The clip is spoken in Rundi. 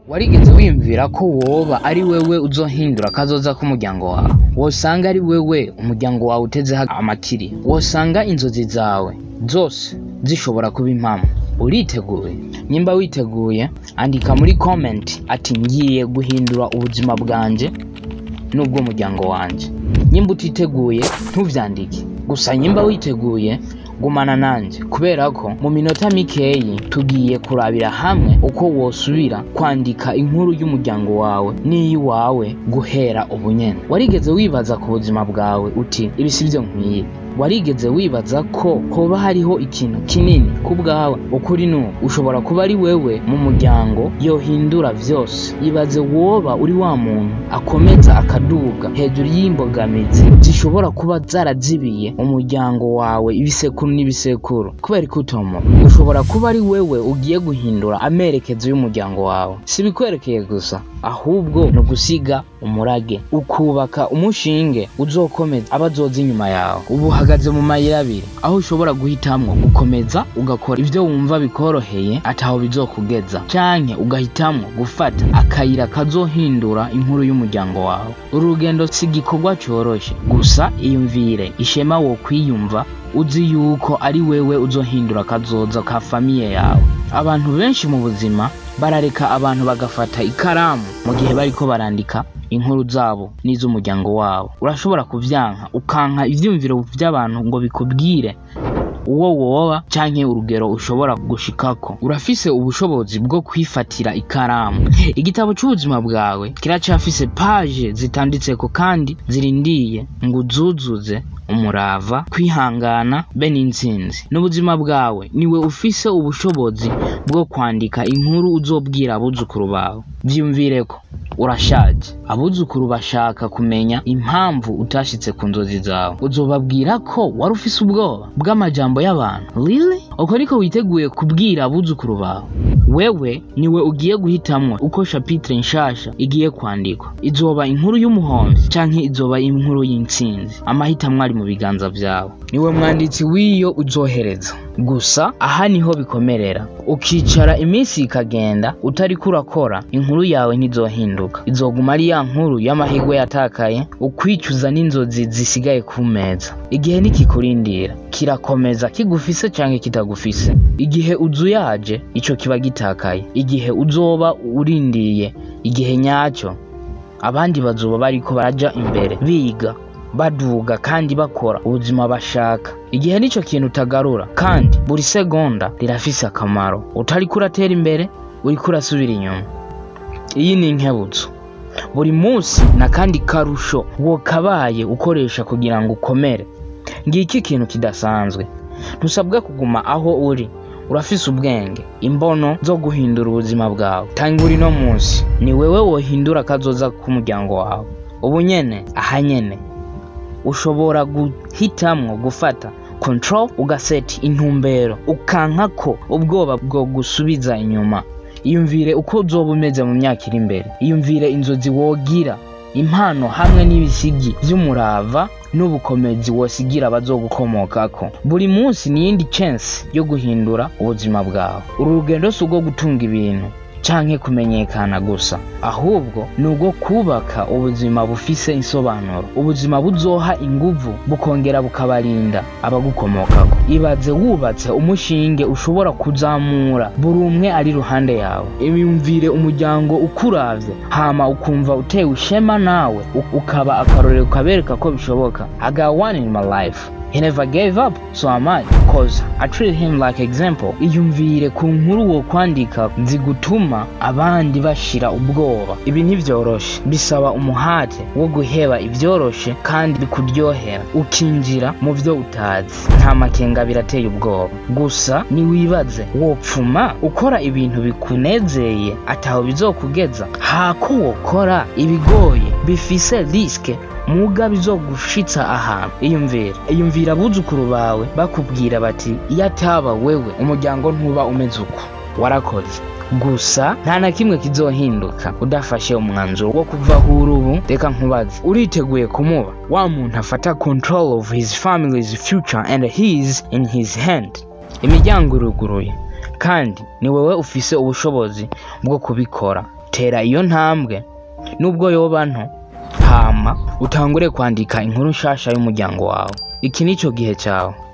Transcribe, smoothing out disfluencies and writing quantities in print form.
Warigeze wiyumvira ko woba ari wewe uzohindura akazoza k'umuryango wawe? Wosanga ari wewe umuryango wawe utezeho amakiri? Wosanga inzozi zawe zose zishobora kuba impamo? Uriteguye? Nimba witeguye, andika muri comment ati: "Ngiye guhindura ubuzima bwanje n'ubw'umuryango wanje." Nimba utiteguye, ntuvyandike. Gusa nimba witeguye, gumana nanje, kubera ko mu minota mikeyi tugiye kurabira hamwe uko wosubira kwandika inkuru y'umuryango wawe n'iy'iwawe guhera ubu nyene. Warigeze wibaza ku buzima bwawe uti: "Ibi sivyo nkwiye"? Warigeze wibaza ko hoba hariho ikintu kinini ku bwawe? Ukuri nuku: ushobora kuba ari wewe mu muryango yohindura vyose. Ibaze woba uri wa muntu akomeza akaduga hejuru y'imbogamizi zishobora kuba zarazibiye umuryango wawe ibisekuru n'ibisekuru. Kubera ko utomo, ushobora kuba ari wewe ugiye guhindura amerekezo y'umuryango wawe. Si bikwerekeye gusa, ahubwo ni ugusiga umurage, ukubaka umushinge uzokomeza abazoza inyuma yawe. Ubu uhagaze mu mayira abiri, aho ushobora guhitamwo gukomeza ugakora ivyo wumva bikoroheye ataho bizokugeza, canke ugahitamwo gufata akayira kazohindura inkuru y'umuryango wawe. Uru rugendo si igikorwa coroshe. Gusa iyumvire ishema wo kwiyumva uzi yuko ari wewe uzohindura akazoza ka famille yawe. Abantu benshi mu buzima barareka abantu bagafata ikaramu mu gihe bariko barandika inkuru zabo n'iz'umuryango wabo. Urashobora kuvyanka, ukanka ivyiyumviro vy'abantu ngo bikubwire uwo woba canke urugero ushobora gushikako. Urafise ubushobozi bwo kwifatira ikaramu. Igitabo c'ubuzima bwawe kiracafise page zitanditseko kandi zirindiye ngo uzuzuze umurava, kwihangana be n'intsinzi. N'ubuzima bwawe, niwe ufise ubushobozi bwo kwandika inkuru uzobwira abuzukuru bawe. Vyiyumvireko: urashaje, abuzukuru bashaka kumenya impamvu utashitse ku nzozi zawe. Uzobabwira ko wari ufise ubwoba bw'amajambo y'abantu? Really? Uko niko witeguye kubwira abuzukuru bawe? Wewe niwe ugiye guhitamwo uko chapitre nshasha igiye kwandikwa. Izoba inkuru y'umuhomvyi canke izoba inkuru y'intsinzi? Amahitamwo ari mu biganza vyawe. Niwe mwanditsi w'iyo uzohereza. Gusa aha niho bikomerera: ukicara iminsi ikagenda utariko urakora, inkuru yawe ntizohinduka. Izoguma ari ya nkuru y'amahirwe yatakaye, ukwicuza n'inzozi zisigaye ku meza. Igihe ntikikurindira, kirakomeza kigufise canke kitagufise. Igihe uzuyaje, ico kiba gitakaye. Igihe uzoba urindiye igihe nyacyo, abandi bazoba bariko baraja imbere, biga, baduga kandi bakora ubuzima bashaka. Igihe nico kintu utagarura, kandi buri segonda rirafise akamaro. Utariko uratera imbere, uriko urasubira inyuma. Iyi ni inkebutso: buri munsi n'akandi karusho wokabaye ukoresha kugira ngo ukomere. Ngiki ikintu kidasanzwe: ntusabwa kuguma aho uri. Urafise ubwenge, imbono zo guhindura ubuzima bwawe. Tangura ino munsi. Ni wewe wohindura akazoza k'umuryango wawe. Ubu nyene, aha nyene, ushobora guhitamwo gufata control, ugaseta intumbero, ukanka ko ubwoba bwo gusubiza inyuma. Iyumvire uko uzoba umeze mu myaka iri imbere. Iyumvire inzozi wogira, impano hamwe n'ibisigi vy'umurava n'ubukomezi wosigira abazogukomokako. Buri munsi ni iyindi chance yo guhindura ubuzima bwawe. Uru rugendo si urwo gutunga ibintu canke kumenyekana gusa, ahubwo ni ubwo kubaka ubuzima bufise insobanuro, ubuzima buzoha inguvu bukongera bukabarinda abagukomokako. Ibaze wubatse umushinge ushobora kuzamura buri umwe ari iruhande yawe. Iyumvire umuryango ukuravye, hama ukumva utewe ishema nawe, ukaba akarorero, ukabereka ko bishoboka. I got one in my life. He never gave up, so am I, 'cause I treat him like example. Iyumvire ku nkuru wo kwandika zigutuma abandi bashira ubwoba. Ibi ntivyoroshe, bisaba umuhate wo guheba ivyoroshe kandi bikuryohera, ukinjira mu vyo utazi. Nta makenga, birateye ubwoba. Gusa niwibaze: wopfuma ukora ibintu bikunezeye ataho bizokugeza, hako wokora ibigoye bifise risque muga bizogushitsa ahantu? Iyumvire, iyumvira abuzukuru bawe bakubwira bati: "Iyo ataba wewe, umuryango ntuba umeze uko. Warakoze." Gusa nta na kimwe kizohinduka udafashe umwanzuro wo kuva aho uri ubu. Reka nkubaze: uriteguye kumuba wa muntu afata control of his family's future and his in his hand? Imiryango iruguruye, kandi ni wewe ufise ubushobozi bwo kubikora. Tera iyo ntambwe nubwo yoba nto, hama utangure kwandika inkuru nshasha y'umuryango wawe. Iki nico gihe cawe.